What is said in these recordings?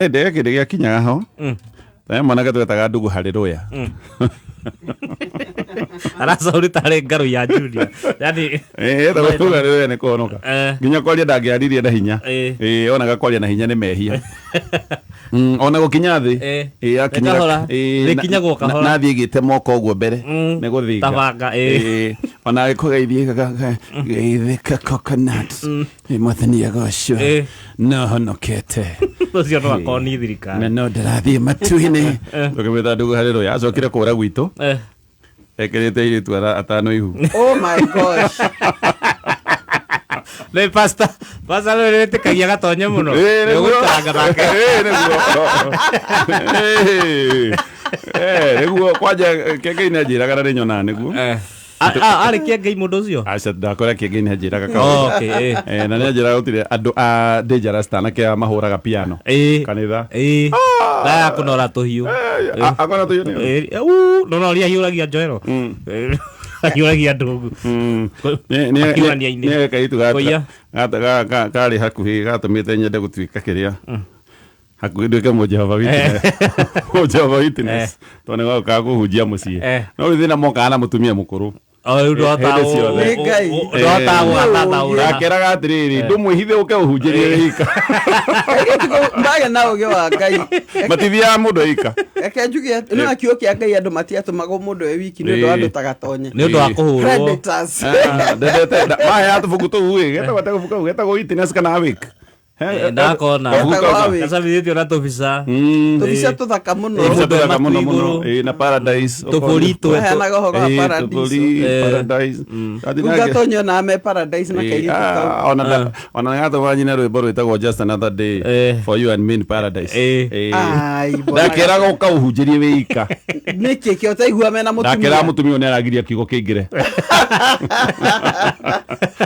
Ndege kĩndĩ gĩakinyaga ho. He mwanake twetaga ndugu harĩ rũya. Aracauri tarĩ ngarũ ya Junior. Yani Etagwo ndugu harĩ rũya nĩ kũhonoka. Nginya kwaria ndangĩaririe na hinya. Onaga kwaria na hinya nĩ mehia. Ona gũkinya thĩ. Nĩ kahora. Rĩkinyagwo kahora. Na thiĩ gĩte moko ũguo mbere. Nĩ gũthinga. Tabanga. Ona agĩkũgeithia geithĩka coconut. Mwathani agocwo. No honokete. Ũcio no akorwo nĩ thirikari. Na no ndĩrathiĩ matu-inĩ. Tũkĩmwĩta ndugu harĩ rũya. Acokire kũra gwitũ. Ekĩrĩte airĩtu atano ihu. Oh my gosh. Nĩ pastor, pastor nĩ wĩtĩkagia gatonye mũno. Ĩĩ, nĩguo. Nĩũgũikaranga nake. Ĩĩ, nĩguo. Ĩĩ. Nĩguo kwanja kĩengei nĩ anjĩraga na nĩ nyonaga nĩguo. Arĩ kĩengei mũndũ ũcio? Aca ndakora kĩengei nĩ anjĩraga Oh, kaũndũ. okay. Na nĩ anjĩraga gũtirĩ andũ a dangerous ta anake aya mahũraga piano. Kanitha. Na ya kũnora tũhiũ. Akona tũhiũ nĩo? No no ũrĩa ahiũragia njohero. Ahiũragia ndũngũ. Makiũrania-inĩ. Nĩ kairĩtu Kũiya. karĩ hakuhĩ gatũmĩte nyende gũtuĩka kĩrĩa. Hakuhĩ nduĩke mũ Jehovah Witness. Mũ Jehovah Witness. Tondũ nĩ gokaga kũhunjia mũciĩ. No rĩu thĩna mokaga na mũtumia mũkũrũ. O rĩu ndũhotaga Hĩndĩ ciothe. Nĩ Ngai. ndũhotaga gũgathathaũra. Ndakeraga atĩrĩrĩ, ndũmwĩhithe ũke ũhunjĩrie wĩ ika. Kairĩtu kau mbage na ũgĩ wa Ngai. Matithiaga mũndũ e ika. Reke njuge atĩ no kiugo kĩa Ngai andũ matiatũmagwo mũndũ e wiki nĩ ũndũ wa andũ ta gatonye. Nĩ ũndũ wa kũhũrwo. Predators. Ndendete maheaga tũbuku tũu ĩ, getagwo atĩa gabuku kau? Getagwo Witness kana Awake? Ndakona. Gabuku Getagwo kau. Awake. Gacabithĩtio na tũbica. Tũbica tũthaka mũno. Tũbica Mũndũ tũthaka mũno matu mũno. igũrũ. Ĩĩ, na paradise. Tũbũri twetũ. Maheanaga ũhoro wa Ĩĩ, tũbũri, paradiso. paradise. Gathiĩ Rĩu nake- gatonye ona me paradise na Ĩĩ, kairĩtu kau. ona ona gatũma nyine rwĩmbo rwĩtagwo just another day for you and me in paradise. Ĩĩ. Ai, bwana. Ndakĩraga ũka ũhunjĩrie wĩ ika. Nĩkĩ kĩo ũtaigua mena mũtumia? Ndakĩraga mũtumia ũyũ nĩ aragiria kiugo kĩingĩre.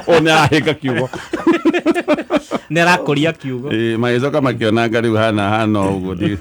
Ũyũ nĩ arahĩnga kiugo. Nĩ arakũria kiugo. Ĩĩ, magĩcoka makĩonanga rĩu hana hana ũguo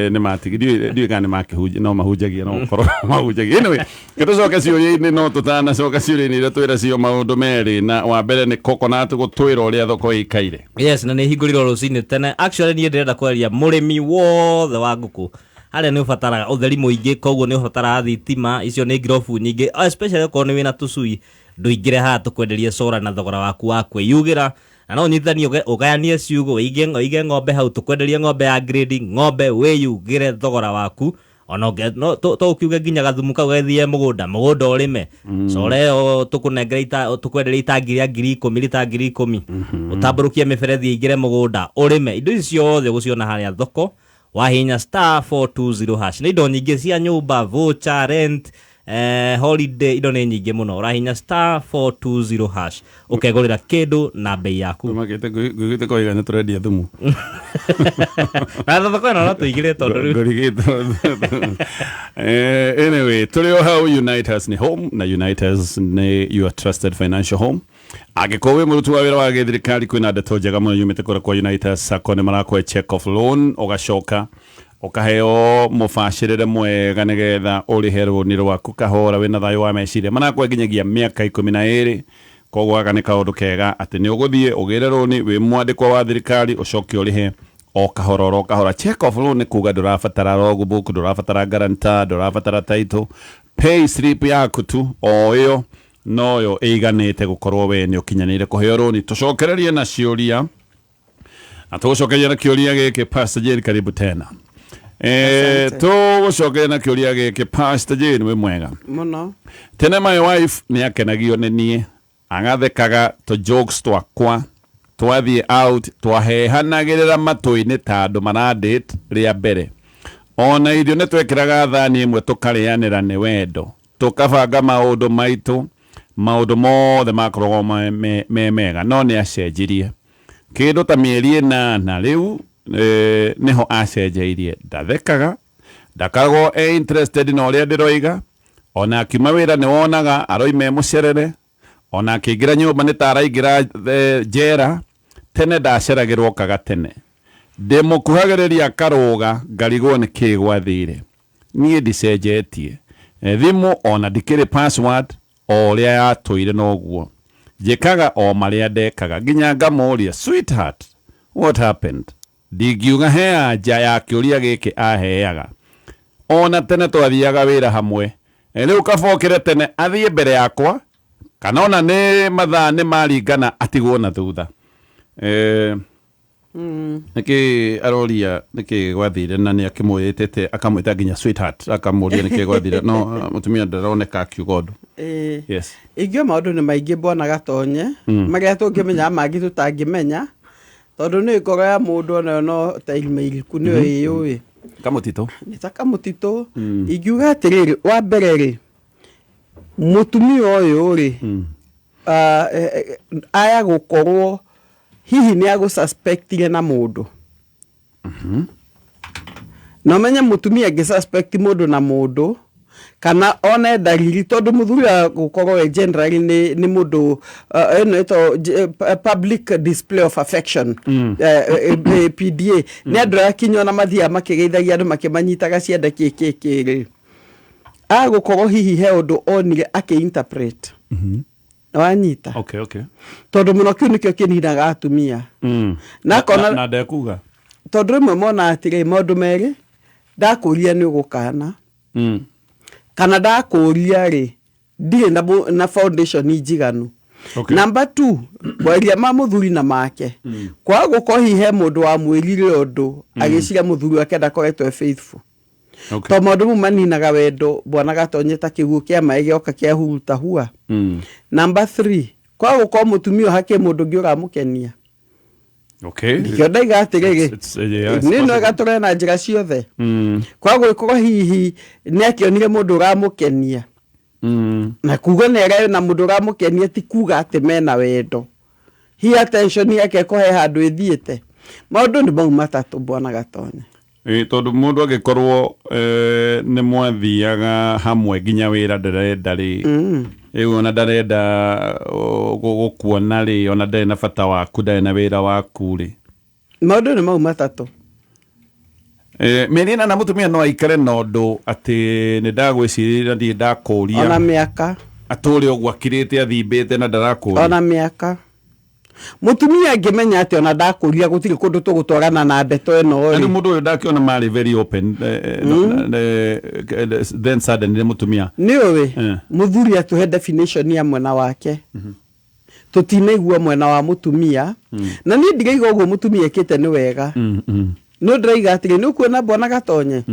nĩ matigi ndiũĩ kana nĩ makĩhunjia no mahunjagia no gũkorwo mahunjagia. Anyway, reke tũcoke ciũria-inĩ no tũtanacoka ciũria-inĩ iria twĩra cio maũndũ merĩ na wa mbere nĩ coconut gũtwĩra ũrĩa thoko ĩikaire. Yes, na nĩ hingũrirwo rũcinĩ tene. Actually niĩ ndĩrenda kwaria mũrĩmi wothe wa ngũkũ. Harĩa nĩ ũbataraga ũtheri mũingĩ, koguo nĩ ũbataraga thitima, icio nĩ ngirobu nyingĩ, especially okorwo nĩ wĩna tũcui, ndũingĩre haha tũkwenderie solar na thogora waku wa kwĩyugĩra. Na no ũnyitithanie ũgayanie ciugũ, ũige ng'ombe hau, tũkwenderie ng'ombe ya grade, ng'ombe wĩyugĩre thogora waku. Ona ũngĩ, no, to ũkiuge nginya gathumu kau gagĩthiĩ mũgũnda, mũgũnda ũrĩme. Solar ĩyo tũkũnengere tũkwenderie itangi rĩa 10,000, rita 10,000. Ũtambũrũkie mĩberethi ĩingĩre mũgũnda, ũrĩme. Indo ici ciothe ũgũciona harĩa thoko, wahihinya star 420 hash. Nĩ indo nyingĩ cia nyũmba, voucher, rent, holiday, indo nĩ nyingĩ mũno. Ũrahihinya star 420 hash, ũkegũrĩra kĩndũ na bei yaku. Tũmakĩte ngũigĩte kwa igana tũrendia thumu. Na thoko ĩno no tũigĩre tondũ rĩu. Ngũrigĩtwo. Anyway, tũrĩ o hau Unitas nĩ home na Unitas nĩ your trusted financial home. Angĩkorwo wĩ mũruti wa wĩra wa gĩthirikari kwĩna ndeto njega mũno yumĩte kũrĩa kwa Unitas Sacco, nĩ marakũhe check of loan ũgacoka ũkaheo mũbacĩrĩre mwega nĩgetha ũrĩhe rũni rwaku kahora wĩna thayũ wa meciria. Marakũhe nginyagia mĩaka 12, koguo gaka nĩ kaũndũ kega atĩ nĩ ũgũthiĩ ũgĩre rũni wĩ mwandĩkwa wa thirikari ũcoke ũrĩhe o kahora oro kahora. Check of loan nĩ kuga ndũrabatara logbook, ndũrabatara guarantor, ndũrabatara title, pay slip yaku tu o ĩyo noyo ĩiganĩte gũkorwo we nĩ ũkinyanĩire kũheo rũni. Tũcokererie na ciũria na tũgũcokeria na kĩũria gĩkĩ. Pastor Jane, karibu tena. Asante. Tũgũcokeria na kĩũria gĩkĩ. Pastor Jane, wĩ mwega? Mũno. Tene my wife nĩ akenagio nĩ niĩ, agathekaga tũ jokes twakwa, twathiĩ out twahehanagĩrĩra matũ-inĩ ta andũ maradate rĩa mbere. Ona irio nĩ twekĩraga thani ĩmwe tũkarĩanĩra nĩ wendo, tũkabanga maũndũ maitũ, maũndũ mothe makoragwo me mega. No nĩ acenjirie kĩndũ ta mĩeri 8 rĩu, nĩho acenjeirie. Ndathekaga, ndakoragwo e interested na ũrĩa ndĩroiga. Ona akiuma wĩra nĩ wonaga aroima e mũcerere, ona akĩingĩra nyũmba nĩ ta araingĩra njera. Tene ndaceragĩrwo okaga tene, ndĩmũkuhagĩrĩria akarũga, ngarigwo nĩ kĩ gwathire. Niĩ ndicenjetie thimũ ona ndikĩrĩ password, o ũrĩa yatũire noguo njĩkaga, o marĩa ndekaga, nginya ngamũria, sweetheart, what happened? Ndingiuga he anja ya kĩũria gĩkĩ aheaga. Ona tene twathiaga wĩra hamwe. Rĩu kaba okĩre tene athiĩ mbere yakwa kana ona nĩ mathaa nĩ maringana atigwo na thutha. Nĩkĩ aroria nĩkĩ gwathire na nĩ akĩmwĩtĩte akamwĩta nginya sweetheart, akamũria nĩkĩ gwathire, no mũtumia ndaroneka akiuga ũndũ. Yes. Ingĩo maũndũ nĩ maingĩ, Bwana Gatonye, marĩa tũngĩmenya, mangĩ tũtangĩmenya, tondũ nĩ ngoro ya mũndũ onayo no ta irima iriku nĩyo ĩyũĩ. Kamũtitũ. Nĩ ta kamũtitũ. Ingiuga atĩrĩrĩ, wa mbere rĩ, mũtumia ũyũ rĩ, aya gũkorwo hihi nĩ agũsuspectire na mũndũ, na ũmenye mũtumia angĩ suspect mũndũ na mũndũ kana one ndariri, tondũ mũthuri wa gũkorwo we generally nĩ mũndũ ĩno ĩtagwo public display of affection, PDA, nĩ andũ arĩa kinya ona mathiaga makĩgeithagia andũ, makĩmanyitaga ciande, kĩ kĩ kĩ rĩ, agũkorwo hihi he ũndũ onire akĩ-interpret. Wanyita? Okay. Tondũ mũno kĩu nĩkĩo kĩninaga atumia. Na akona Na ndekuga. Tondũ rĩmwe mona atĩrĩ, maũndũ merĩ, ndakũria nĩ ũgũkana, kana ndakũria rĩ, ndirĩ na foundation njiganu. Number two, kwaria ma mũthuri na make, kwaga gũkorwo hihi he mũndũ wamwĩrire ũndũ agĩciria mũthuri wake ndakoretwo e faithful. To maũndũ mau maninaga wendo, Bwana Gatonye, ta kĩguũ kĩa maĩ gĩoka kĩahuruta hua. Number three, kwaga gũkorwo mũtumia ũyũ hakĩ mũndũ ũngĩ ũramũkenia. Nĩkĩo ndaiga atĩrĩrĩ, Yeah, it's nĩ no possible. ĩgatũre na njĩra ciothe, kwaga gũkorwo hihi nĩ akĩonire mũndũ ũramũkenia, na kuga nĩ arĩ na mũndũ ũramũkenia ti kuga atĩ mena wendo, hi attention yake ĩko he handũ ĩthiĩte. Maũndũ nĩ mau matatũ, Bwana Gatonye. Ĩ, tondũ mũndũ angĩkorwo nĩ mwathiaga hamwe nginya wĩra, ndarenda rĩ, rĩu ona ndarenda gũkuona rĩ, ona ndarĩ na bata waku, ndarĩ na wĩra waku rĩ. Maũndũ nĩ mau matatũ. Mĩeri 8 mũtumia no aikare na ũndũ atĩ nĩ ndagwĩcirĩria, ndirĩ ndakũria? Ona mĩaka. Atũre ũguo akirĩte, athimbĩte na ndarakũria? Ona mĩaka. Mũtumia angĩmenya atĩ ona ndakũria gũtirĩ kũndũ tũgũtwarana na ndeto ĩno Na rĩu rĩ, mũndũ ũyũ ndakĩona marĩ very open, then suddenly mũtumia nĩ ũĩ mũthuri atũhe definition ya mwena wake, tũtinaigua mwena wa mũtumia, na niĩ ndiraiga ũguo mũtumia ĩkĩte nĩ wega, no ndĩraiga atĩrĩ, nĩ ũkuona, Bwana Gatonye,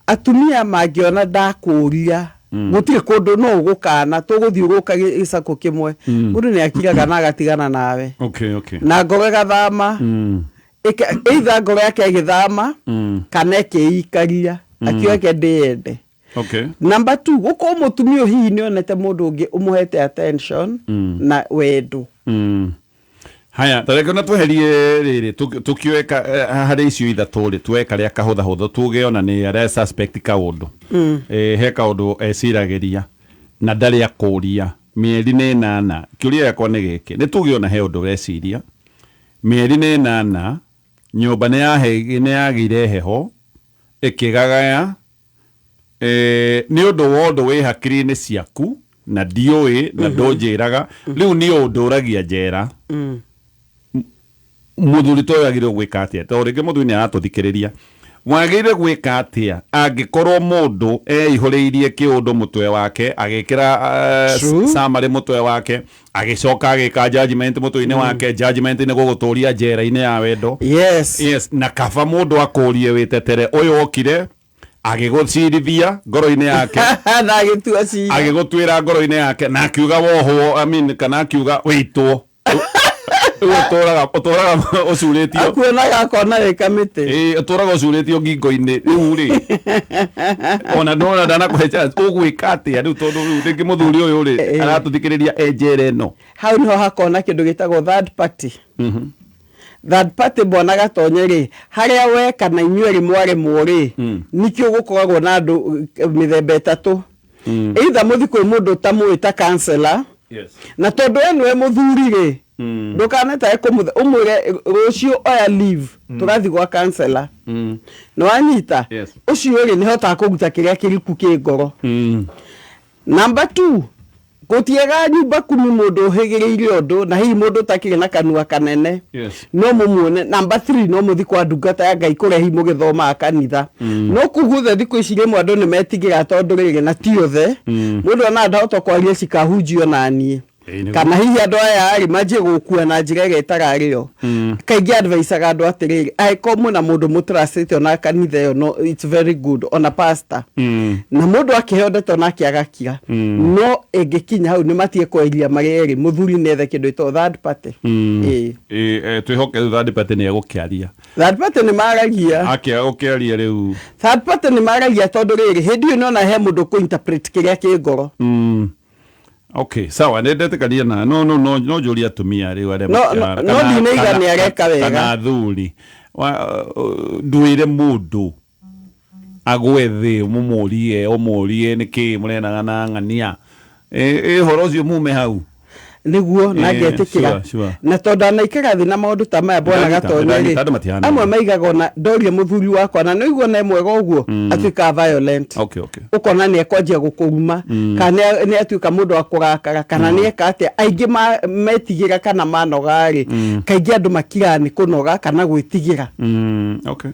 atumia mangĩona ndakũria gũtirĩ kũndũ no ũgũkana tũgũthiũrũrũka gĩcakũ kĩmwe, mũndũ nĩ akiraga na agatigana nawe, na ngoro ĩgathama. Either ngoro yake ĩgĩthama kana ĩkĩikaria akĩoke ndĩyende. Number two, gũkorwo mũtumia ũyũ hihi nĩ onete mũndũ ũngĩ ũmũhete attention na wendo. Haya, tareke na tweherie rĩrĩ, tũkĩoe harĩ icio ithatũ rĩ, tuoe karĩa kahũthahũthũ, tuge ona nĩ arĩa suspect kaũndũ, he kaũndũ eciragĩria na ndarĩ akũria mĩeri nĩ 8. Kĩũria gĩakwa nĩ gĩkĩ, nĩ tuge ona he ũndũ ũreciria mĩeri nĩ 8, nyũmba nĩ yagĩire heho ĩkĩgagaya, nĩ ũndũ wa ũndũ wĩ hakiri-inĩ ciaku na ndiũĩ na ndũnjĩraga, rĩu niĩ ũndũragia njera. Mũthuri ta ũyũ agĩrĩirwo gwĩka atĩa? Tondũ rĩngĩ mũthuri nĩ aratũthikĩrĩria, wagĩrĩire gwĩka atĩa angĩkorwo mũndũ eihũrĩirie kĩũndũ mũtwe wake, agĩkĩra summary mũtwe wake, agĩcoka agĩka judgment mũtwe-inĩ wake, judgment nĩ gũgũtũria njera-inĩ ya wendo? Yes, na kaba mũndũ akũrie wĩtetere, ũyũ okire agĩgũcirithia ngoro-inĩ yake na agĩtua cira, agĩgũtuĩra ngoro-inĩ yake na akiuga wohwo, I mean, kana akiuga wĩitwo. Rĩu ũtũraga ũcurĩtio. Akuonaga akona wĩ kamĩtĩ. Ĩĩ, ũtũraga ũcurĩtio ngingo-inĩ rĩu rĩ, ona ndona ndanakũhe chance, ũgwĩka atĩa rĩu? Tondũ rĩu rĩngĩ mũthuri ũyũ rĩ, aratũthikĩrĩria e njera ĩno. Hau niho hakona kĩndũ gĩtagwo third party. Third party, Bwana Gatonye, rĩ, harĩa we kana inyuĩ erĩ mwaremwo rĩ, nikĩo gũkoragwo na andũ mĩthemba ĩtatũ. Either mũthi kwĩ mũndũ ũtamũĩ ta counselor, na tondũ we nĩwe mũthuri rĩ, ndũkanetae kũmũthe ũmwĩre rũciũ oya leave, tũrathiĩ gwa counselor. Nĩ wanyita? Yes. Ũcio rĩ, nĩ hotaga kũruta kĩrĩa kĩriku kĩ ngoro. Number two, Gũtiega nyumba kumi mũndũ ũhĩgĩrĩire ũndũ na hihi mũndũ ũtakĩrĩ na kanua kanene. No mũmuone number 3 no mũthi kwa ndungata ya Ngai kũrĩa hihi mũgĩthomaga kanitha. No kũu guothe thikũ ici rĩmwe andũ nĩ metigĩra tondũ rĩrĩ na ti othe. Mũndũ ona ndahota kwaria cikahunjio naniĩ. Ĩĩ, nĩguo. Kana hihi andũ aya rĩ manjie gũkua na njĩra ĩrĩa ĩtararĩ yo. Kaingĩ adviceaga andũ atĩrĩrĩ, angĩkorwo mwĩna mũndũ mũtrustĩte ona kanitha ĩyo no it's very good ona pastor. Na mũndũ akĩheo ndeto nake agakira. No ĩngĩkinya hau nĩ matige kweria marĩ erĩ, mũthuri nĩ ethe kĩndũ gĩtagwo third party. Ĩĩ. Twĩhoke rĩu third party nĩ egũkĩaria. Third party nĩ maragia. Akĩaga gũkĩaria rĩu. Third party nĩ maragia tondũ rĩrĩ hĩndĩ ĩyo nĩona he mũndũ kũ interpret kĩrĩa kĩ ngoro. Okay, sawa nĩ ndetĩkania na no no no no njũrie atumia rĩu arĩa No, makĩhara. no, no ndinaiga nĩ areka wega. Kana athuri. Ndwĩre mũndũ agwe thĩ mũmũrie ũmũrie nĩkĩ mũrenaga na ng'ania. Ĩ ũhoro ũcio mume hau. Nĩguo na ngetĩkĩra. Sure. Na tondũ anaikara thĩ na maũndũ ta maya bwana Ndanyita, Gatonye ndanyita, rĩ, andũ matihanaine. amwe maigaga ona ndorie mũthuri wakwa na nĩũigua na mwega ũguo atuĩkaga violent. Okay. Ũkona nĩ ekwanjia gũkũruma kana nĩ atuĩka mũndũ wa kũrakara kana nĩ eka atĩa. Aingĩ metigĩra kana manoga rĩ, kaingĩ andũ makiraga nĩ kũnoga kana gwĩtigĩra. Okay.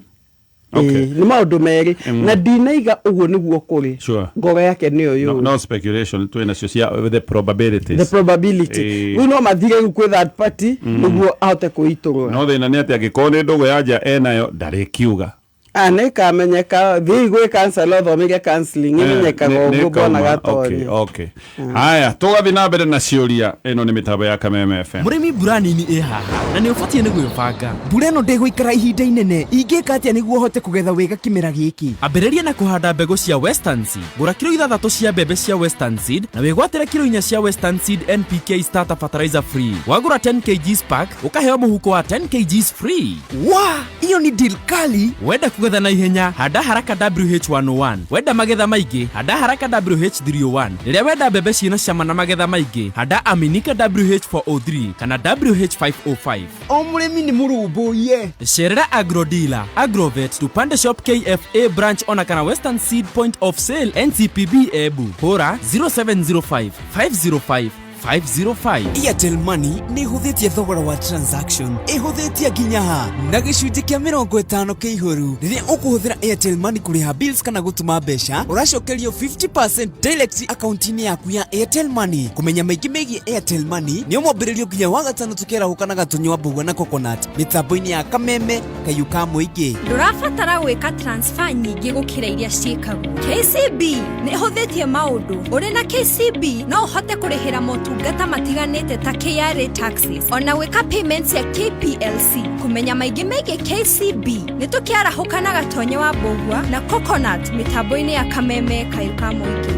Ĩĩ, nĩ maũndũ merĩ na ndinaiga ũguo nĩguo kũrĩ. Ngoro yake nĩyo No, yũĩ. no speculation twĩ nacio cia the probabilities. The probability. Rĩu no mathire rĩu kwĩ third party nĩguo ahote kwĩitũrũra. No thĩna nĩ atĩ angĩkorwo nĩ ndũgũ ya nja enayo ndarĩkiuga. Nĩ kamenyeka thiĩ gwĩ counselor ũthomeire counseling ĩmenyekaga ũguo bwana Gatonye. Okay. Haya, tũgathiĩ na mbere na ciũria. Ĩno nĩ mĩtambo ya Kameme FM. Mũrĩmi mbura nini ĩ haha na nĩ ũbatiĩ nĩ gwĩbanga. Mbura ĩno ndĩgũikara ihinda inene, ingĩka atĩa nĩguo hote kũgetha wega kĩmera gĩkĩ? Ambĩrĩria na kũhanda mbegũ cia Western Seed. Gũra kiro 6 cia mbembe cia Western Seed na wĩgwatĩre kiro 4 cia Western Seed NPK starter fertilizer free. Wagũra 10 kgs pack ũkaheo mũhuko wa 10 kgs free. Wa, iyo ni deal kali. Wenda kũgetha na ihenya, handa haraka WH101. Wenda magetha maingĩ, handa haraka WH301. Rĩrĩa wenda mbembe ciĩna cama na magetha maingĩ, handa Aminika WH403 kana WH505. O mũrĩmi nĩ mũrũmbũiye. Cerera Agrodealer, Agrovet, Tupande Shop KFA branch ona kana Western Seed Point of Sale NCPB Embu. Hũra 0705 505 505. Airtel Money nĩ ĩhũthĩtie thogora wa transaction, ĩhũthĩtie nginya ha na gĩcunjĩ kĩa 50 kĩihũru. Rĩrĩa ũkũhũthĩra Airtel Money kũrĩha bills kana gũtũma mbeca, ũracokerio 50% direct akaunti-inĩ yaku ya Airtel Money. Kũmenya maingĩ megiĩ Airtel Money nĩ mwambĩrĩrio nginya wa gatano tũkĩarahũka na Gatũnywa Mbũgua na Coconut mĩtambo-inĩ ya Kameme Kayũ ka mũingĩ. Ndũrabatara gwĩka transfer nyingĩ gũkĩra iria ciĩkagwo. KCB nĩ ĩhũthĩtie maũndũ. Ũrĩ na KCB no ũhote kũrĩhĩra motungata matiganĩte ta KRA taxes ona gwĩka payments ya KPLC. Kũmenya maingĩ megiĩ KCB nĩ tũkĩarahũka na Gatonye wa Mbũgua na Coconut mĩtambo-inĩ ya Kameme Kayũ ka mũingĩ.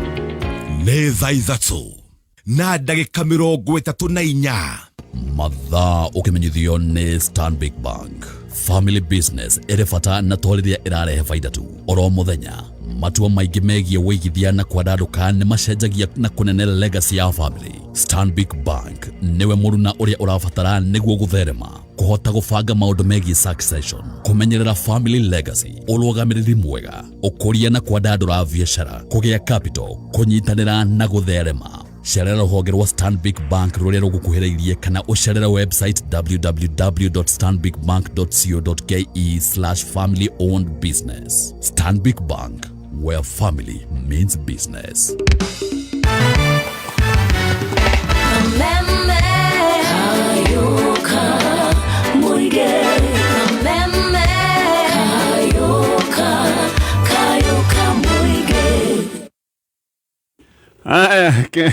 Nĩ thaa 3:34. Mathaa ũkĩmenyithio nĩ Stanbic Bank. Family business ĩrĩ bata na to rĩrĩa ĩrarehe baida tu. Oro mũthenya matua maingĩ megiĩ wĩigithia na kwandandũka nĩ macenjagia na kũnene legacy ya family. Stanbic Bank nĩwe mũruna ũrĩa ũrabatara nĩguo gũtherema, kũhota gũbanga maũndũ megiĩ succession, kũmenyerera family legacy, ũrũgamĩrĩri mwega, ũkũria na kwandandũra biacara, kũgĩa capital, kũnyitanĩra na gũtherema. Cerera rũhonge rwa Stanbic Bank rũrĩa rũgũkuhĩrĩirie kana ũcerere website www.stanbicbank.co.ke/family owned business. Stanbic Bank, where family means business. Kameme Kayuka Muige. Kameme Kayuka, Kayuka Muige. Aya, ke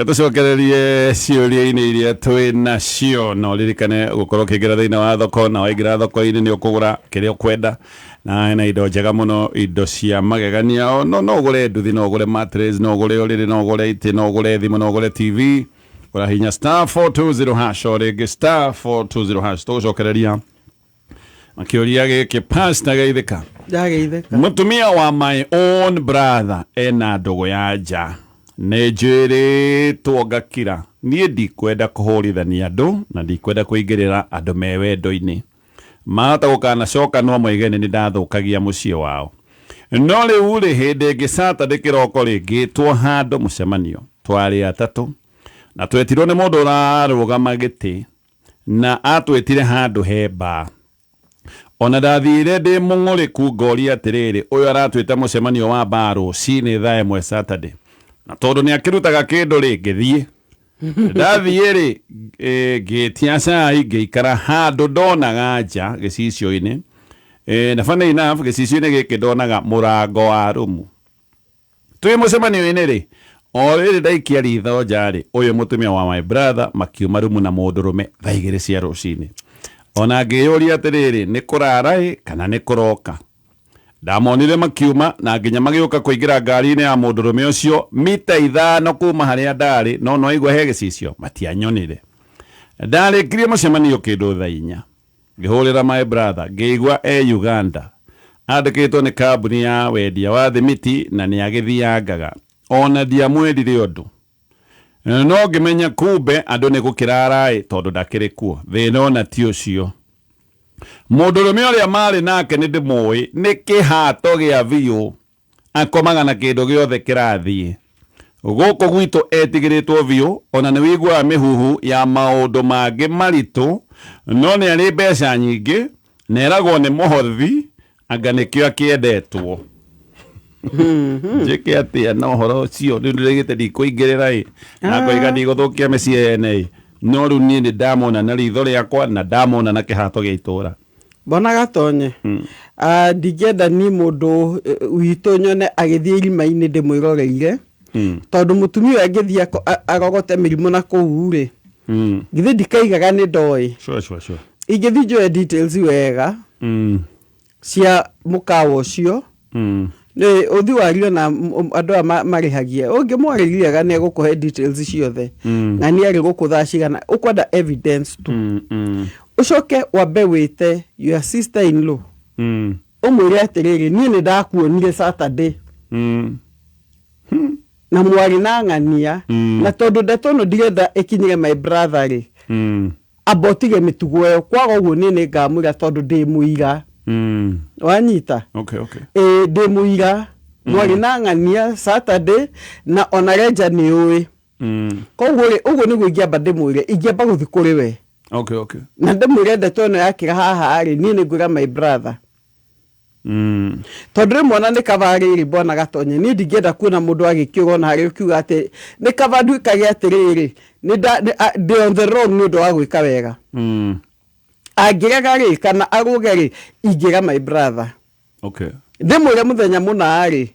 tũcokererie ciũria-inĩ iria twĩ nacio na ũririkane gũkorwo ũkĩingĩra thĩinĩ wa thoko, na waingĩra thoko-inĩ nĩ ũkũgũra kĩrĩa ũkwenda, na hena indo njega mũno, indo cia magegania. O, no ũgũre nduthi, no ũgũre mattress, no ũgũre ũrĩrĩ, no ũgũre itĩ, no ũgũre thimũ, no ũgũre TV. Ũrahinya star 420 hash o rĩngĩ star 420 hash. Tũgũcokereria makĩũria gĩkĩ, Pastor Geithĩka. Ndageithĩka. Mũtumia wa my own brother ena ndũgũ ya nja, nĩ njĩrĩtwo ngakira. Niĩ ndikwenda kũhũrithania andũ na ndikwenda kũingĩrĩra andũ me wendo-inĩ, mahota gũkanacoka no moige nĩ ndathũkagia mũciĩ wao. No rĩu rĩ, hĩndĩ ĩngĩ Saturday kĩroko rĩ, ngĩtwo handũ mũcemanio. Twarĩ atatũ na twetirwo nĩ mũndũ ũrarũgama gĩtĩ na atwĩtire handũ he mbaa. Ona ndathire ndĩ mũng'ũrĩku ngoria atĩrĩrĩ, ũyũ aratwĩta mũcemanio wa mbaa rũcinĩ thaa 1 Saturday, na tondũ nĩ akĩrutaga kĩndũ rĩ, ngĩthiĩ. Ndathiĩ rĩ, ngĩtia cai, ngĩikara handũ ndonaga nja gĩcicio-inĩ. Na funny enough, gĩcicio-inĩ gĩkĩ ndonaga mũrango wa rumu. Twĩ mũcemanio-inĩ rĩ, o rĩrĩ ndaikia ritho nja rĩ, ũyũ mũtumia wa my brother makiuma rumu na mũndũrũme thaa 2 cia rũcinĩ. Ona ngĩyũria atĩrĩrĩ, nĩ kũrara ĩ kana nĩ kũroka? Ndamonire makiuma na nginya magĩũka kũingĩra ngari-inĩ ya mũndũrũme ũcio mita 5 kuma harĩa ndarĩ, no nĩwaigua he gĩcicio matianyonire. Ndarĩkirie mũcemanio kĩndũ thaa 4. Ngĩhũrĩra my brother ngĩigua e Uganda andĩkĩtwo nĩ kambuni ya wendia wa thimiti na nĩ agĩthiangaga. Ona ndiamwĩrire ũndũ, no ngĩmenya kumbe andũ nĩ gũkĩrara ĩ tondũ ndakĩrĩ kuo. Thĩna ona ti ũcio, mũndũrũme ũrĩa marĩ nake nĩ ndĩmũĩ, nĩ kĩhato gĩa biũ, akomaga na kĩndũ gĩothe kĩrathiĩ. Gũkũ gwitũ etigĩrĩtwo biũ, ona nĩ wĩiguaga mĩhuhu ya maũndũ mangĩ maritũ, no nĩ arĩ mbeca nyingĩ na eragwo nĩ mũhothi, anga nĩkĩo akĩendetwo. Njĩke atĩa na ũhoro ũcio? Rĩu ndĩrĩgĩte ndikũingĩrĩra ĩ, na ngoiga ndigũthũkia mĩciĩ yene ĩ, no rĩu niĩ nĩ ndamona na ritho rĩakwa na ndamona na kĩhato gĩa itũra. Mbona gatonye, ndingĩenda ni mũndũ witũ nyone agĩthiĩ irima-inĩ ndĩmwĩroreire, tondũ mũtumia ũyũ angĩthiĩ arogote mĩrimũ na kũu rĩ, githĩ ndikaigaga nĩ ndoĩ. Sure, sure, sure. Ingĩthiĩ njoe details wega cia mũkawa ũcio, nĩ ũthi wario na andũ aya marĩhagia, ũngĩmwarĩria wega nĩ egũkũhe details ciothe, na nĩ arĩ gũkũ thaa cigana, ũkwenda evidence tu. Ũcoke wambe wĩte your sister in law, ũmwĩre atĩrĩrĩ, niĩ nĩ ndakuonire Saturday na mwarĩ na ng'ania, na tondũ ndeto ĩno ndirenda ĩkinyĩre my brother rĩ, amba ũtige mĩtugo ĩyo, kwaga ũguo niĩ nĩ ngamwĩra tondũ ndĩ mũira. Wanyita? Okay. Ĩĩ, ndĩ mũira mwarĩ na ng'ania Saturday, na ona Renja nĩ ũĩ. Koguo rĩ, ũguo nĩguo ingĩamba ndĩmwĩre, ingĩamba gũthiĩ kũrĩ we na ndĩmwĩre ndeto ĩno yakĩra haha rĩ, niĩ nĩ ngwĩra my brother, tondũ rĩmwe ona nĩ kaba rĩrĩ, bwana Gatonye, niĩ ndingĩenda kuona mũndũ agĩkĩũra ona harĩa ũkiuga atĩ nĩ kaba nduĩkage atĩrĩrĩ, nĩ ndĩ on the wrong nĩ ũndũ wa gwĩka wega. Angĩrega rĩ, kana arũge rĩ, ingĩra my brother, ndĩmwĩre mũthenya mũna rĩ,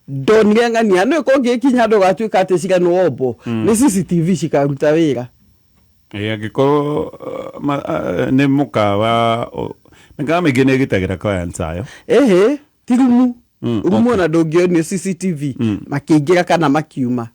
ndonire ng'ania nĩ kũngĩkinya handũ gatuĩka atĩ cira nĩ wombo, nĩ CCTV cikaruta wĩra. Ĩ, angĩkorwo nĩ mũkawa, mĩkawa mĩingĩ nĩ ĩgitagĩra clients ayo. Ĩhĩ, ti rumu. Rumu ona ndũngĩonio CCTV makĩingĩra kana makiuma.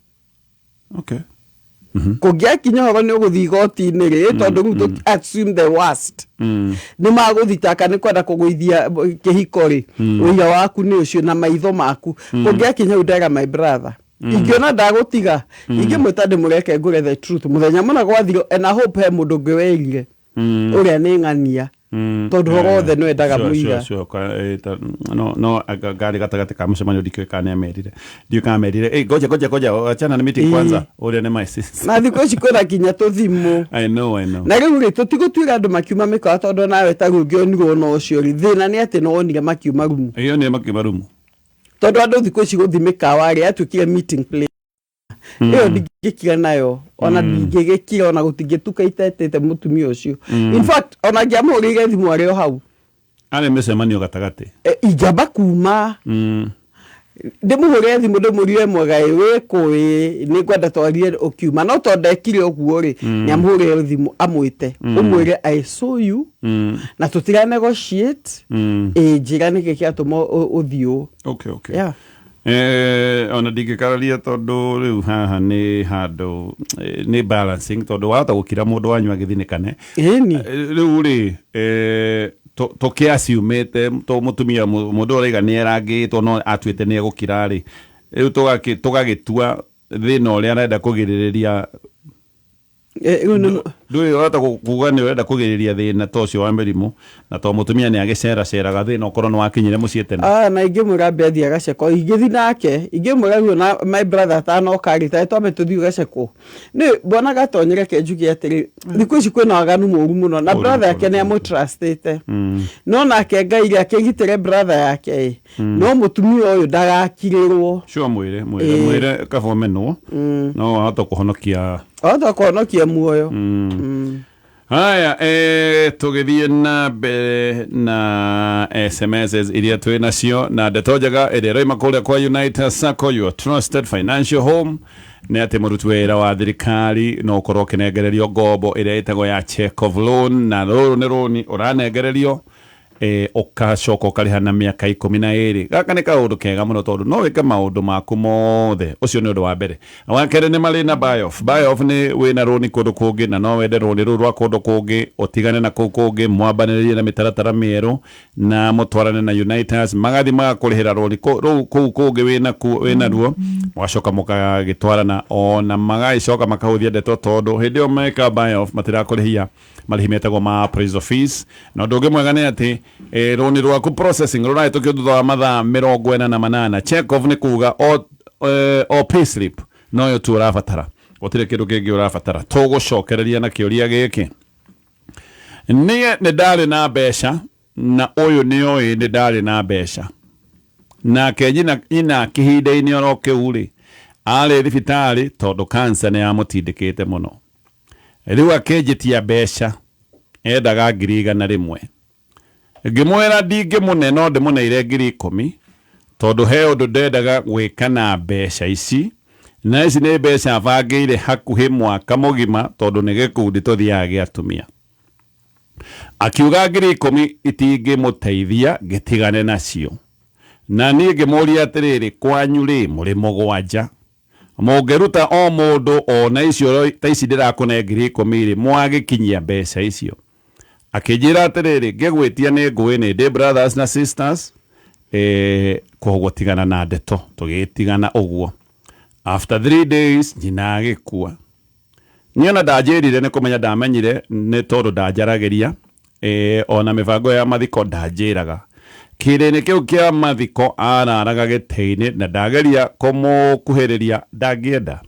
Kũngĩakinya ũhoro nĩ ũgũthiĩ igoti-inĩ rĩ, tondũ rĩu assume the worst, nĩ magũthitanga nĩ kwenda kũgũithia kĩhiko rĩ, ũira waku nĩ ũcio na maitho maku. Kũngĩakinya hau, ndera my brother, ingĩona ndagũtiga, ingĩmwĩta ndĩmũreke ngũre the truth mũthenya mũna gwathiro, and I hope he mũndũ ũngĩ werire ũrĩa nĩ ng'ania, tondũ ũhoro wothe nĩ wendaga mũira. Sure. No ngari gatagatĩ ka mũcemanio, ndikĩũĩ kana nĩamerire, ndiũĩ kana amerire, "Ĩ, ngoja ngoja ngoja, achana na meeting kwanza, ũrĩa nĩ my sister." Na thikũ ici kwĩna kinya tũthimũ. I know, I know. Na rĩu rĩ, tũtigũtuĩra andũ makiuma mĩkawa, tondũ nawe ta rĩu ũngĩonirwo na ũcio rĩ, thĩna nĩ atĩ nĩwonire makiuma rumu. Ĩyo nĩ makiuma rumu. Tondũ andũ thikũ ici gũthiĩ mĩkawa rĩ, yatuĩkire meeting place. Ĩyo ndingĩkira nayo, ona ndingĩgĩkira, ona gũtingĩtuka itetĩte mũtumia ũcio. In fact, ona ngĩamũhũrĩire thimũ arĩ o hau. Arĩ mĩcemanio gatagatĩ. E, ingĩamba kuma, ndĩmũhũrĩre thimũ ndĩmũrie, "Mwega ĩ, wĩkũ ĩ? Nĩ ngwenda twarie ũkiuma." No tondũ ndekire ũguo rĩ, nĩ amũhũrĩre thimũ amwĩte, ũmwĩre, "I saw you na tũtira negotiate." Ĩ, njĩra nĩkĩ kĩatũma ũthiĩ ũũ. Okay. Yeah. Ona ndingĩkararia tondũ rĩu haha nĩ handũ nĩ balancing, tondũ wahota gũkira mũndũ wanyu agĩthinĩkane. Ĩni. Rĩu rĩ, tũkĩaciumĩte mũtumia mũndũ ũraiga nĩ erangĩtwo no atuĩte nĩ egũkira rĩ, rĩu tũgagĩtua thĩna ũrĩa arenda kũgirĩrĩria. Rĩu nĩ Ndũĩ ũrahota kuga nĩ ũrenda kũgirĩrĩria thĩna ta ũcio wa mĩrimũ, na to mũtumia nĩ agĩceraceraga thĩna ũkorwo nĩ wakinyire mũciĩ tene. Ah, na ingĩmwĩra ambe athiĩ agacekwo, ingĩthiĩ nake ingĩmwĩra rĩu na my brother atanoka rĩ, tarĩ twambe tũthiĩ ũgacekwo. Nĩ mbona Gatonye, reke njuge atĩrĩ, thikũ ici kwĩna waganu mũru mũno, na Mũru, brother yake mũru, nĩ amũtrustĩte, no nake Ngai rĩ akĩgitĩre brother yake ĩ, no mũtumia ũyũ ndagakirĩrwo. Sure, mwĩre mwĩre mwĩre kaba ũmenwo no wahota kũhonokia. Ahota kũhonokia muoyo. Haya, tũgĩthiĩ na mbere na SMSs iria twĩ nacio na ndeto njega ĩrĩa ĩroima kũrĩa kwa United Sacco, your trusted financial home, nĩ atĩ mũruti wĩra wa thirikari no ũkorwo ũkĩnengererio ngombo ĩrĩa ĩtagwo ya check of loan, na rũrũ nĩ rũni ũranengererio ũgacoka ũkarĩha na mĩaka 12. Gaka nĩ kaũndũ kega mũno tondũ no wĩke maũndũ maku mothe. Ũcio nĩ ũndũ wa mbere. Wa kerĩ, nĩ marĩ na buy off. Buy off nĩ wĩna rũni kũndũ kũngĩ na no wende rũni rũu rwa kũndũ kũngĩ ũtigane na kũu kũngĩ, mwambanĩrĩrie na mĩtaratara mĩerũ na mũtwarane na Unitas, magathi magakũrĩhĩra rũni rũu kũu kũngĩ wĩna wĩna ruo, mũgacoka mũkagĩtwarana, ona magagĩcoka makahũthia ndeto tondũ hĩndĩ ĩyo meka buy off matirakũrĩhia marĩhi metagwo ma appraisal fees. Na ũndũ ũngĩ mwega nĩ atĩ rũni rwaku processing rũrahĩtũkio thutha wa mathaa 48. Check off nĩ kuga o payslip noyo tu ũrabatara, gũtirĩ kĩndũ kĩngĩ ũrabatara. Tũgũcokereria na kĩũria gĩkĩ: niĩ nĩ ndarĩ na mbeca, na ũyũ nĩ oĩ nĩ ndarĩ na mbeca, nake nyina kĩhinda-inĩ oro kĩu rĩ arĩ thibitarĩ tondũ kansa nĩ yamũtindĩkĩte mũno. Rĩu akĩnjĩtia mbeca, endaga 100,000. Ngĩmwĩra ndingĩmũne, no ndĩmũneire 10,000 tondũ he ũndũ ndendaga gwĩka na mbeca ici, na ici nĩ mbeca bangĩire hakuhĩ mwaka mũgima tondũ nĩ gĩkundi tũthiaga gĩa atumia. Akiuga 10,000 itingĩmũteithia, ngĩtigane nacio. Na niĩ ngĩmũria atĩrĩrĩ, kwanyu rĩ mũrĩ mũgwanja, mũngĩruta o mũndũ ona icio ta ici ndĩrakũne 10,000 rĩ, mwagĩkinyia mbeca icio? Akĩnjĩra atĩrĩrĩ, ngĩgwĩtia nĩ ngũĩ, nĩ ndĩ brothers na sisters, koguo tigana na ndeto. Tũgĩtigana ũguo. After 3 days nyina agĩkua. Niĩ ona ndanjĩrire, nĩ kũmenya ndamenyire nĩ tondũ ndanjaragĩria, ona mĩbango ya mathiko ndanjĩraga. Kĩrĩnĩ kĩu kĩa mathiko araraga gĩtĩ-inĩ na ndageria kũmũkuhĩrĩria ndangĩenda.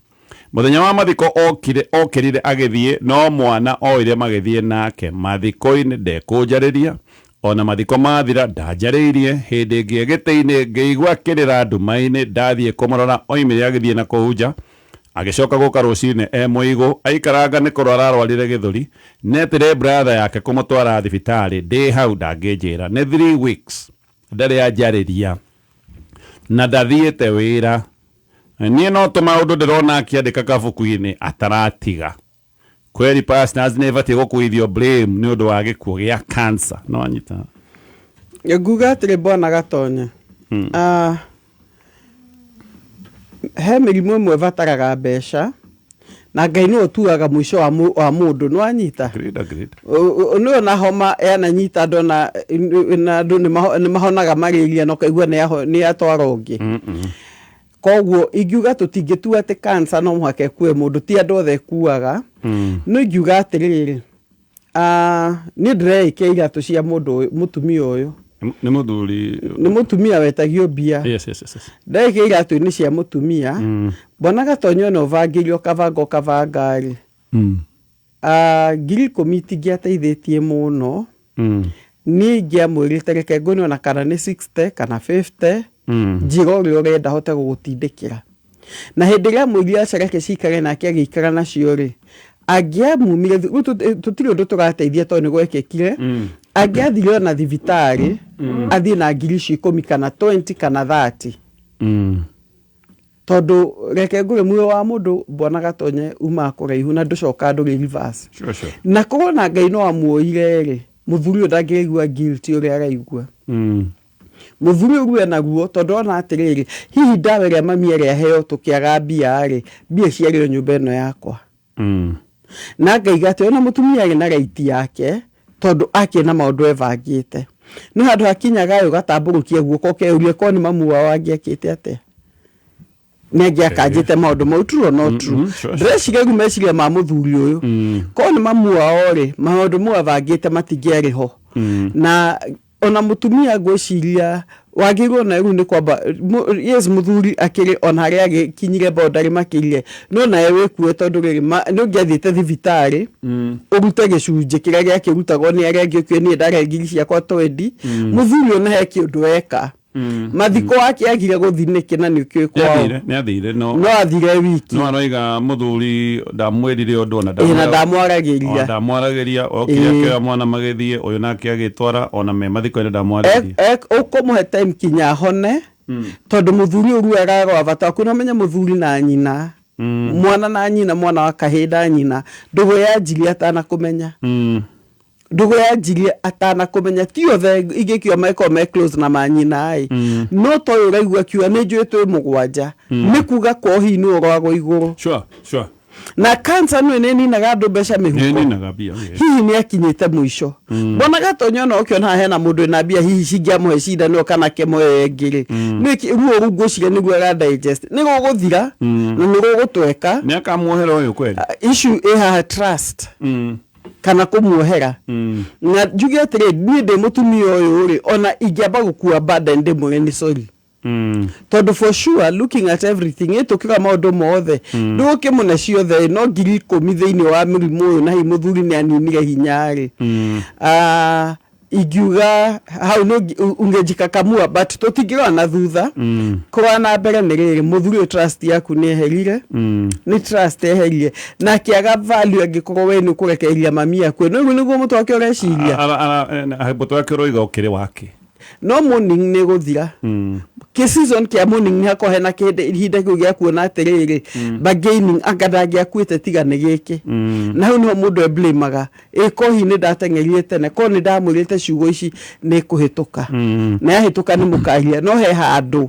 Mũthenya wa mathiko okire, okĩrire agĩthiĩ, no mwana oire magĩthiĩ nake mathiko-inĩ. Ndekũnjarĩria, ona mathiko mathira ndanjarĩirie. Hĩndĩ ĩngĩ gĩtĩ-inĩ ngĩigua kĩrĩra nduma-inĩ, ndathiĩ kũmũrora oimire agĩthiĩ na kũu nja. Agĩcoka gũka rũcinĩ e mũigũ, aikaranga nĩ kũrwara arwarire gĩthũri. Netire brother yake kũmũtwara thibitarĩ, ndĩ hau ndangĩnjĩra. Nĩ 3 weeks ndarĩ anjarĩria na ndathiĩte wĩra. Niĩ no tũmaũndũ ndĩrona akĩandĩka kabuku-inĩ ataratiga. Kweri pastors nĩ ĩbatiĩ gũkuithio blame nĩ ũndũ wa gĩkuũ gĩa cancer? No anyita. Nguga atĩrĩ, bwana Gatonye, ah, he mĩrimũ ĩmwe ĩbataraga mbeca, na Ngai nĩwe ũtuaga mũico wa mũndũ, nĩ wanyita? Agreed, agreed. Nĩ ona homa yananyita andũ na andũ nĩ mahonaga malaria na ũkaigua nĩ yatwara ũngĩ. Koguo ingiuga tũtingĩtua atĩ cancer no mũhaka ĩkue mũndũ, ti andũ othe ĩkuaga. No ingiuga atĩrĩrĩ, ah, niĩ ndĩreĩkia iratũ cia mũndũ ũyũ, mũtumia ũyũ. Nĩ mũthuri. Nĩ mũtumia wetagio mbia. Yes. Ndĩreĩkia iratũ-inĩ cia mũtumia. Mbona Gatonye ona ũbangĩire ũkabanga ũkabanga rĩ, ah, 10,000 itingĩateithĩtie mũno. Niĩ ingĩamwĩrĩte reke ngũne ona kana nĩ 60 kana 50, njĩra ũrĩa ũrenda hote gũgũtindĩkĩra. Na hĩndĩ ĩrĩa amwĩrire aca reke cikare nake agĩikara nacio rĩ, angĩamumire rĩu tũtirĩ ũndũ tũrateithia tondũ nĩ gwekĩkire. Angĩathire ona thibitarĩ athiĩ na ngiri icio 10 kana 20 kana 30, tondũ reke ngũre muoyo wa mũndũ, bwana Gatonye, umaga kũraihu na ndũcoka ndũrĩ reverse. Sure. Na korwo na Ngai no amuoire rĩ, mũthuri ũyũ ndangĩraigua guilty ũrĩa araigua. Mũthuri ũyũ enaguo tondũ ona atĩrĩrĩ, hihi ndawa ĩrĩa mami ĩrĩa aheo tũkĩaga mbia rĩ, mbia ciarĩ o nyũmba ĩno yakwa. Na ngaiga atĩ ona mũtumia arĩ na right yake tondũ akĩrĩ na maũndũ ebangĩte, no handũ hakinyaga ũgatambũrũkia guoko ũkeyũria korwo nĩ mamu wao angĩekĩte atĩa. Nĩ angĩakanjĩte maũndũ mau, true or not true? Sure. Ndĩreciria rĩu meciria ma mũthuri ũyũ, korwo nĩ mamu wao rĩ, maũndũ mau abangĩte matingĩarĩ ho. Na ona mũtumia ngwĩciria wagĩrĩirwo na rĩu nĩ kwamba yes, mũthuri akĩrĩ ona harĩa agĩkinyire boundary makĩrire, no nawe wĩkue, tondũ rĩrĩ nĩ ũngĩathiĩte thibitarĩ ũrute gĩcunjĩ kĩrĩa gĩakĩrutagwo nĩ arĩa angĩ, ũkiuge niĩ ndarĩa ngiri ciakwa 20. Mũthuri ona he kĩũndũ eka mathiko wake agire gũthi nĩkĩ, na nĩ ũkĩũĩ kwao? Nĩathire, nĩathire, no No athire wiki. No aroiga mũthuri ndamwĩrire ũndũ ona. Ĩ, na ndamwaragĩria. Ndamwaragĩria, okire akĩoya mwana magĩthiĩ, ũyũ nake agĩtwara ona me mathiko-inĩ ndamwarĩria. Ũkũmũhe time kinya ahone, tondũ mũthuri ũyũ ruo ararwa bata waku. No menye mũthuri na nyina, mwana na nyina, mwana wa kahĩĩ na nyina, ndũgũ yanjirie atanakũmenya. Ndũgũ yanjirie atanakũmenya. Ti othe ingĩkiuga makorwo me close na manyina ĩ, no ta ũyũ ũraigua akiuga nĩ njũĩ twĩ mũgwanja, nĩ kuga kwao hihi nĩ ũrwagwo igũrũ. Sure sure Na cancer nĩ nĩninaga andũ mbeca mĩhuko. Nĩninaga mbia, yeah. Hihi nĩ akinyĩte mũico. Mbona Gatonya ona ũkĩona haha hena mũndũ wĩna mbia, hihi cingĩamũhe cindano kana akĩmũhe ĩngĩ rĩ, nĩ ruo rũu ngwĩciria nĩguo ara digest, nĩ rũgũthira na nĩ rũgũtweka. Nĩ akamuohera ũyũ kweli? Issue ĩ haha, trust kana kũmuohera. Na njuge atĩrĩ, niĩ ndĩ mũtumia ũyũ rĩ, ona ingĩamba gũkua burden ndĩmwĩre nĩ sorry, tondũ for sure, looking at everything, ĩtũkĩra maũndũ mothe ndũgũkĩmũne ciothe, no 10,000 thĩinĩ wa mũrimũ ũyũ, na hihi mũthuri nĩ aninire hinya rĩ. Ah, ingiuga hau no ungejikakamua, but tũtingĩrora na thutha, kũrora na mbere. Nĩ rĩrĩ, mũthuri ũyũ, trust yaku nĩ eherire, nĩ trust eherire na akĩaga value. Angĩkorwo we nĩ ũkũrekereria mami akue, no rĩu nĩguo mũtwe wake ũreciria. Mũtwe wake ũroiga ũkĩrĩ wake. No morning nĩ gũthira, kĩ season kĩa morning nĩ hakorwo hena kĩndĩ ihinda kĩu gĩa kuona atĩrĩrĩ, bargaining, anga ndangĩakuĩte tiga nĩ gĩkĩ. Na hau nĩho mũndũ emblamaga, ĩ ko hihi nĩ ndateng'erire tene, ko nĩ ndamwĩrĩte ciugo ici nĩ kũhĩtũka, na yahĩtũka nĩ mũkaria. No he handũ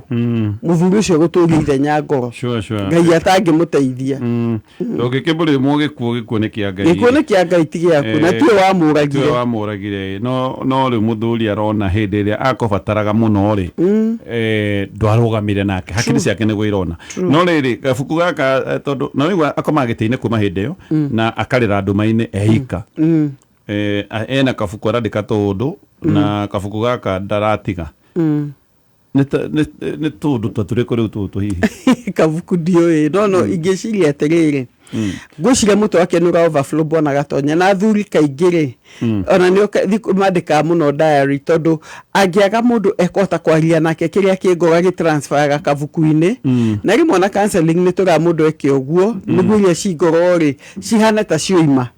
mũthuri ũcio gũtũria ithenya ngoro. Sure. Ngai atangĩmũteithia. Ũngĩkĩmũrĩmwo, gĩkuũ, gĩkuũ nĩ kĩa Ngai. Gĩkuũ nĩ kĩa Ngai, ti gĩaku, na tiwe wamũragire. Tiwe wamũragire. No rĩu mũthuri arona hĩndĩ ĩrĩa akũbataraga mũno rĩ, ndwarũgamire nake, hakiri ciake nĩguo irona. No rĩrĩ, gabuku gaka, tondũ na rĩu akomaga gĩtĩ-inĩ kuma hĩndĩ ĩyo na akarĩra nduma-inĩ eika. Ena kabuku arandĩka tũũndũ, na kabuku gaka ndaratiga. Nĩ tũũndũ ta tũrĩkũ rĩu tũtũ hihi? Kabuku ndiũĩ, no ingĩciria atĩrĩrĩ, ngwĩciria mũtwe wake nĩ ũra overflow, bwana Gatonya. Na athuri kaingĩ rĩ, ona nĩ mandĩkaga mũno diary, tondũ angĩaga mũndũ ekũhota kwaria nake, kĩrĩa kĩ ngoro agĩtransferaga kabuku-inĩ. Na rĩmwe ona counseling nĩ tũraga mũndũ eke ũguo nĩguo iria ci ngoro rĩ cihane ta cioima.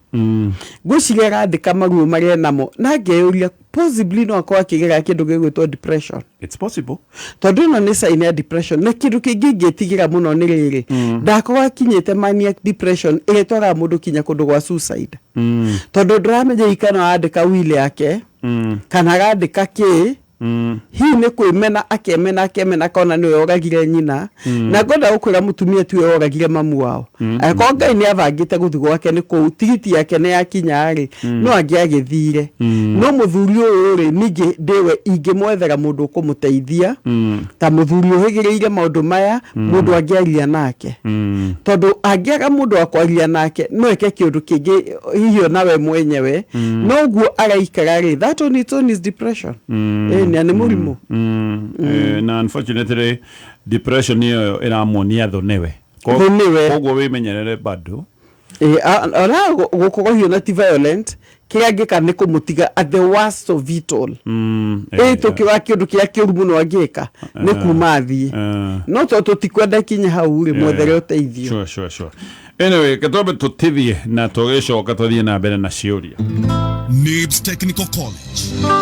Ngwĩciria arandĩka maruo marĩa enamo, na ngeyũria possibly no akorwo akĩgerera kĩndũ gĩgwĩtwo depression. It's possible. Tondũ ĩno nĩ sign ya depression. Na kĩndũ kĩngĩ ingĩtigĩra mũno nĩ rĩrĩ, ndakorwo akinyĩte maniac depression ĩrĩa ĩtwaraga mũndũ kinya kũndũ gwa suicide, tondũ ndũramenya kana arandĩka will yake kana arandĩka kĩ. Hihi nĩ kwĩmena akemena, akemena akona nĩwe oragire nyina. Na ngwenda gũkwĩra, mũtumia tiwe oragire mamu wao. Angĩkorwo Ngai nĩ abangĩte gũthiĩ gwake nĩ kũu, tigiti yake nĩ yakinya rĩ, no angĩ agĩthire. No mũthuri ũyũ rĩ, ningĩ ndĩwe ingĩmwethera mũndũ ũkũmũteithia, ta mũthuri ũhĩgĩrĩire maũndũ maya, mũndũ angĩaria nake, tondũ angĩaga mũndũ wa kwaria nake no eke kĩũndũ kĩngĩ hihi ona we mwenyewe. No ũguo araikara rĩ, that on its own is depression. Ĩ nĩ mũrimũ. Na unfortunately depression ĩyo ĩramuonia thũ nĩwe. Thũ nĩwe. Koguo wĩmenyerere bado. Ĩ, ona gũkorwo hiyo na ti violent, kĩrĩa angĩka nĩ kũmũtiga at the worst of it all. Ĩ tũkiuga kĩũndũ kĩrĩa kĩũru mũno angĩka nĩ kuma athiĩ, no tondũ tũtikwenda kinya hau rĩ, mwethere ũteithio. Sure. Anyway, ketwambe tũtithie na tũgĩcoka tũthiĩ na mbere na ciũria. NIBS Technical College.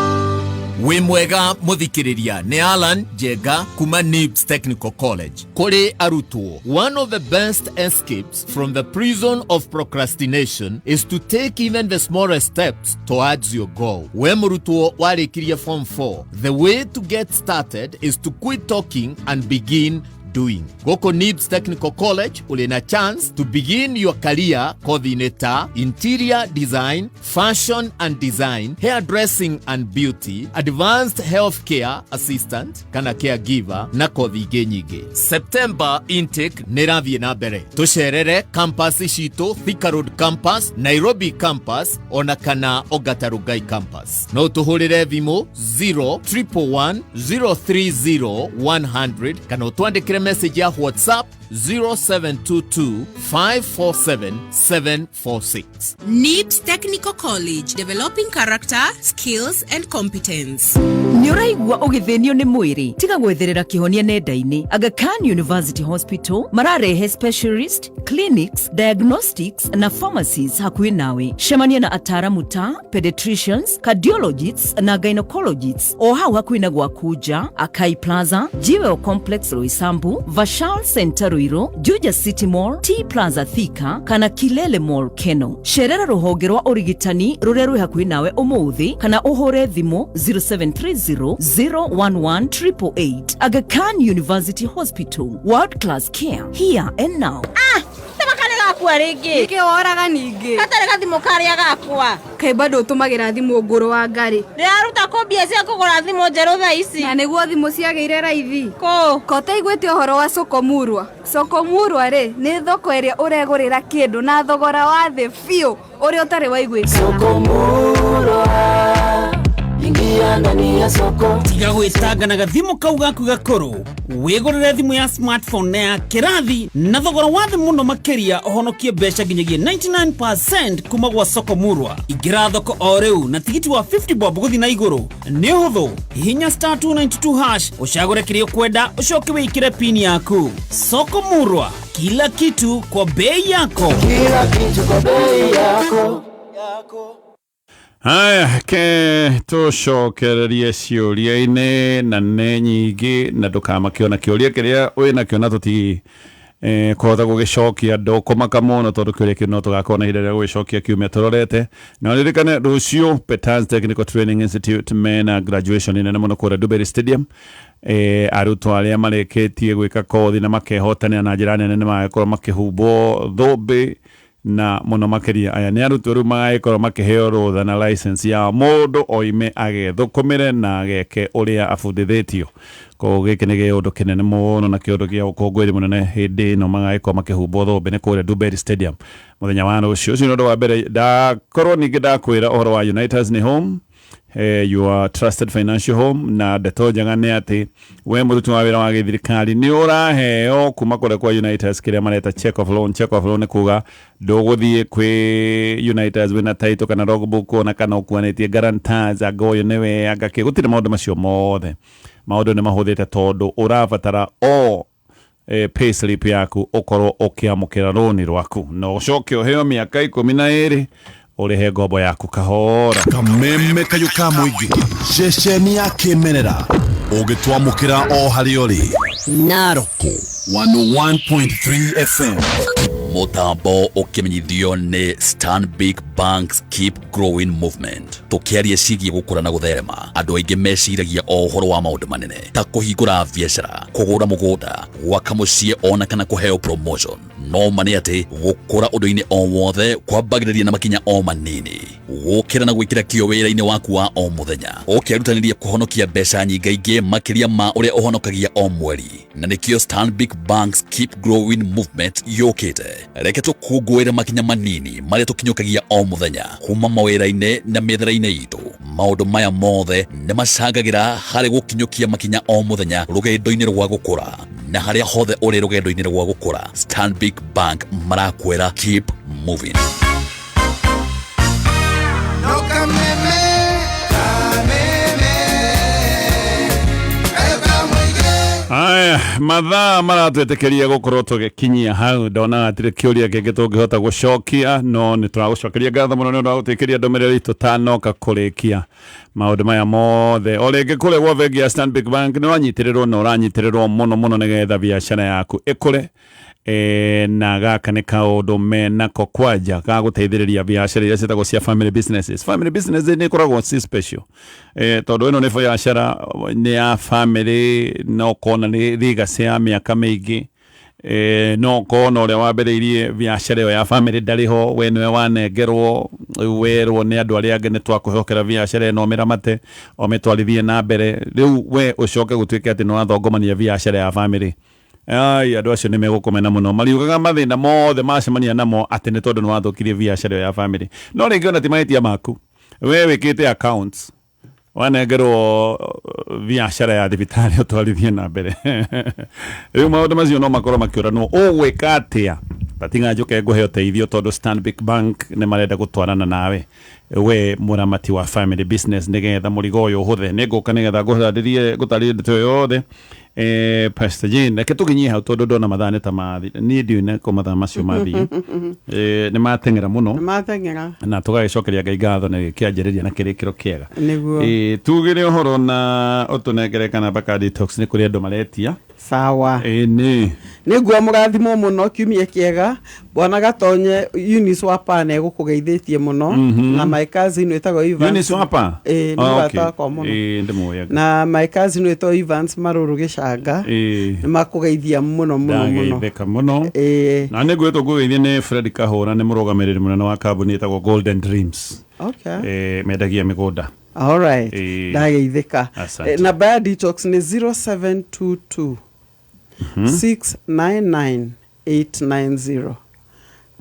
Wĩ mwega mũthikĩrĩria, nĩ Alan Njenga kuma NIBS Technical College. Kũrĩ arutwo, one of the best escapes from the prison of procrastination is to take even the smallest steps towards your goal. We mũrutwo warĩkirie form 4, the way to get started is to quit talking and begin doing. Gũkũ NIBS Technical College ũrĩ na chance to begin your career kothi-inĩ ta interior design, fashion and design, hairdressing and beauty, advanced healthcare assistant kana caregiver na kothi ingĩ nyingĩ. September intake nĩ ĩrathiĩ na mbere. Tũcerere campus citũ Thika Road campus, Nairobi campus ona kana Ongata Rongai campus. No tũhũrĩre thimũ 0 111 030 100 kana ũtwandĩkĩre message ya WhatsApp 0722 547 746. NIBS Technical College, developing character, skills, and competence. Nĩ ũraigua ũgĩthĩnio nĩ mwĩrĩ? Tiga gwetherera kĩhonia nenda-inĩ. Aga Khan University Hospital mararehe specialist clinics, diagnostics na pharmacies hakuhĩ nawe. Cemania na ataramu ta pediatricians, cardiologists na gynecologists o hau hakuhĩ na gwaku nja, Akai Plaza, Jewel Complex Roysambu, Vashal Center Ruiru, Juja City Mall, T Plaza Thika kana Kilele Mall Keno. Cerera rũhonge rwa ũrigitani rũrĩa rwĩ hakuhĩ nawe ũmũthĩ kana ũhũre thimũ 0730 011 888. Aga Khan University Hospital, world class care here and now. Tama gakua rĩngĩ. Nĩkĩ woraga ningĩ? Gatarĩ gathimũ karĩa gakwa. Kaĩ bado ũtũmagĩra thimũ ngũrũ wa ngarĩ? Ndĩraruta kũ mbia cia kũgũra thimũ njerũ thaa ici? Na nĩguo thimũ ciagĩire raithi. Kũ? Ko ũtaiguĩte ũhoro wa Soko Murwa? Soko Murwa rĩ, nĩ thoko ĩrĩa ũregũrĩra kĩndũ na thogora wa thĩ biũ ũrĩa ũtarĩ waiguĩkana. Ingia ndani ya soko. Tiga gwĩtanga na gathimũ kau gaku gakũrũ, wĩgũrĩre thimũ ya smartphone na ya kĩrathi na thogora wa thĩ mũno makĩria, ũhonokie mbeca nginyagia 99% kuma gwa Soko Murwa. Ingĩra thoko o rĩu na tigiti wa 50 bob gũthiĩ na igũrũ. Nĩ ũhũthũ, hihinya *292# ũcagũre kĩrĩa ũkwenda, ũcoke wĩkĩre pin yaku. Soko Murwa, kila kitu kwa bei yako. Kila kitu kwa bei yako. Haya, ke tũcokererie ciũria-inĩ na nĩ nyingĩ, na ndũkamakio na kĩũria kĩrĩa wĩnakĩo na tũti kũhota gũgĩcokia. Ndũkũmaka mũno tondũ kĩũria kĩu no tũgakorwo na ihinda rĩa gũgĩcokia kiumia tũrorete. Na ũririkane rũciũ Petans Technical Training Institute mena graduation nene mũno kũrĩa Dubery Stadium. Arutwo arĩa marĩkĩtie gwĩka kothi na makehotanĩra na njĩra nene nĩ magakorwo makĩhumbwo thũmbĩ, na mũno makĩria aya nĩ arutwo rĩu magagĩkorwo makĩheo rũtha na license ya mũndũ oime agethũkũmĩre na ageke ũrĩa abundithĩtio. Koguo gĩkĩ nĩ kĩũndũ kĩnene mũno na kĩũndũ gĩa ũkũngũĩri mũnene. Hĩndĩ ĩno magagĩkorwo makĩhumbwo thũmbĩ nĩ kũrĩa Dubery Stadium mũthenya wa rũciũ. Ũcio nĩ ũndũ wa mbere. Ndakorwo ningĩ ndakwĩra ũhoro wa Unitas nĩ home, your trusted financial home, na ndeto njega nĩ atĩ we mũruti wa wĩra wa gĩthirikari nĩ ũraheo kuma kũrĩa kwa Unitas kĩrĩa mareta check of loan. Check of loan nĩ kuga ndũgũthiĩ kwĩ Unitas wĩna title kana logbook ona kana ũkuanĩtie guarantors, anga ũyũ nĩwe, anga kĩ. Gũtirĩ maũndũ macio mothe, maũndũ nĩ mahũthĩte tondũ ũrabatara o payslip yaku ũkorwo ũkĩamũkĩra rũni rwaku na ũcoke ũheo mĩaka 12 ũrĩhe ngombo yaku kahora. Kameme kayũ ka mũingĩ, ceceni ya kĩmerera ũgĩtwamũkĩra o harĩa ũrĩ. Naroko 101.3 FM. Mũtambo ũkĩmenyithio nĩ Stanbic Bank's Keep Growing Movement. Tũkĩaria ciĩgiĩ gũkũra na gũtherema, andũ aingĩ meciragia o ũhoro wa maũndũ manene ta kũhingũra biacara, kũgũra mũgũnda, gwaka mũciĩ ona kana kũheo promotion. No ma nĩ atĩ gũkũra ũndũ-inĩ o wothe kwambagĩrĩria na makinya o manini, gũkĩra na gwĩkĩra kĩo wĩra-inĩ waku wa o mũthenya, ũkĩrutanĩria kũhonokia mbeca nyingaingĩ makĩria ma ũrĩa ũhonokagia o mweri. Na nĩkĩo Stanbic Bank's Keep Growing Movement yũkĩte. Reke tũkũngũĩre makinya manini marĩa tũkinyũkagia o mũthenya kuma mawĩra-inĩ na mĩethere-inĩ itũ. Maũndũ maya mothe nĩ macangagĩra harĩ gũkinyũkia makinya o mũthenya rũgendo-inĩ rwa gũkũra. Na harĩa hothe ũrĩ rũgendo-inĩ rwa gũkũra, Stanbic Bank marakwĩra keep moving. No kameme, kameme, kayo ka mũingĩ. Aya, mathaa maratwĩtĩkĩria gũkorwo tũgĩkinyia hau. Ndona hatirĩ kĩũria kĩngĩ tũngĩhota gũcokia, no nĩ tũragũcokeria ngatho mũno nĩ ũndũ wa gũtwĩkĩria ndũmĩrĩri tũtanoka kũrĩkia maũndũ maya mothe. O rĩngĩ, kũrĩa gwa bengi ya Stanbic Bank nĩ ũranyitĩrĩrwo na ũranyitĩrĩrwo mũno mũno nĩgetha biacara yaku ĩkũre. Na gaka nĩ kaũndũ menako kwanja ga gũteithĩrĩria biacara iria ciĩtagwo cia family businesses. Family businesses nĩ ikoragwo ci special, tondũ ĩno nĩ biacara nĩ ya family na ũkona nĩ legacy ya mĩaka mĩingĩ. No ũkorwo na ũrĩa wambĩrĩirie biacara ĩyo ya family ndarĩ ho, we nĩwe wanengerwo, rĩu werwo nĩ andũ arĩa angĩ nĩ twakũhokera biacara ĩno ũmĩramate, ũmĩtwarithie na mbere. Rĩu we ũcoke gũtuĩke atĩ nĩ wathongomania biacara ya family. Ai, andũ acio nĩ megũkũmena mũno, mariugaga mathĩna mothe macemania namo atĩ nĩ tondũ nĩ wathũkirie biacara ĩyo ya family. No rĩngĩ ona ti mahĩtia maku, we wĩkĩte accounts, wanengerwo biacara ya thibitarĩ ũtwarithie na mbere. Rĩu maũndũ macio no makorwo makĩũranwo ũgwĩka atĩa. Tatiga njũke ngũhe ũteithio tondũ Stanbic Bank nĩ marenda gũtwarana nawe we mũramati wa family business nĩgetha mũrigo ũyũ ũhũthe. Nĩ ngũka nĩgetha ngũtarĩrie ndeto ĩyo yothe. Pastor Jane, reke tũkinyie hau tondũ ndona mathaa nĩ ta mathi, niĩ ndiũĩ nĩkũ mathaa macio mathiĩ. Nĩ mateng'era mũno. Nĩ mateng'era. Na tũgagĩcokeria Ngai ngatho nĩ kĩanjĩrĩria na kĩrĩkĩro kĩega. Nĩguo. Tugĩre ũhoro na ũtũnengere kanamba ka detox nĩ kũrĩ andũ maretia. Sawa. Nĩ. Nĩ nguo mũrathimwo mũno kiumia kĩega. Bwana Gatonye Eunice Wapa nĩ egũkũgeithĩtie mũno. Na my cousin wĩtagwo Evans. Eunice Wapa? Ĩĩ, nĩ Ah, mũrata okay. wakwa mũno. Ĩĩ, ndĩmũĩ. Na my cousin wĩtagwo Evans Marũrũ Gĩcanga. Nĩ makũgeithia mũno mũno mũno. Ndageithĩka mũno. Ĩĩ. Na nĩ ngwĩtwo ngũgeithie nĩ Fred Kahũra, nĩ mũrũgamĩrĩri mũnene wa kambuni ĩtagwo Golden Dreams. Okay. Mendagia mĩgũnda. All right. Ĩĩ. Ndageithĩka. Asante. Namba ya detox nĩ 0722 699 890.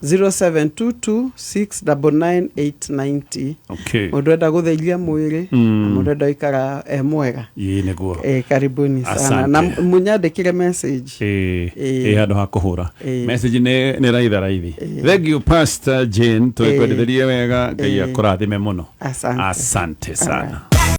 0722 699 890. Okay. Mũndũ enda gũtheria mwĩrĩ na mũndũ enda gũikara e mwega. Ĩĩ, nĩguo. Karibuni sana. Asante. Na mũnyandĩkĩre message. Ĩĩ, Ĩĩ. ĩ handũ ha kũhũra Ĩĩ. message nĩ raitha raithi. Thank you Pastor Jane, tũgĩkwendithĩrie wega, Ngai Ĩĩ. akũrathime mũno. Asante. Asante sana.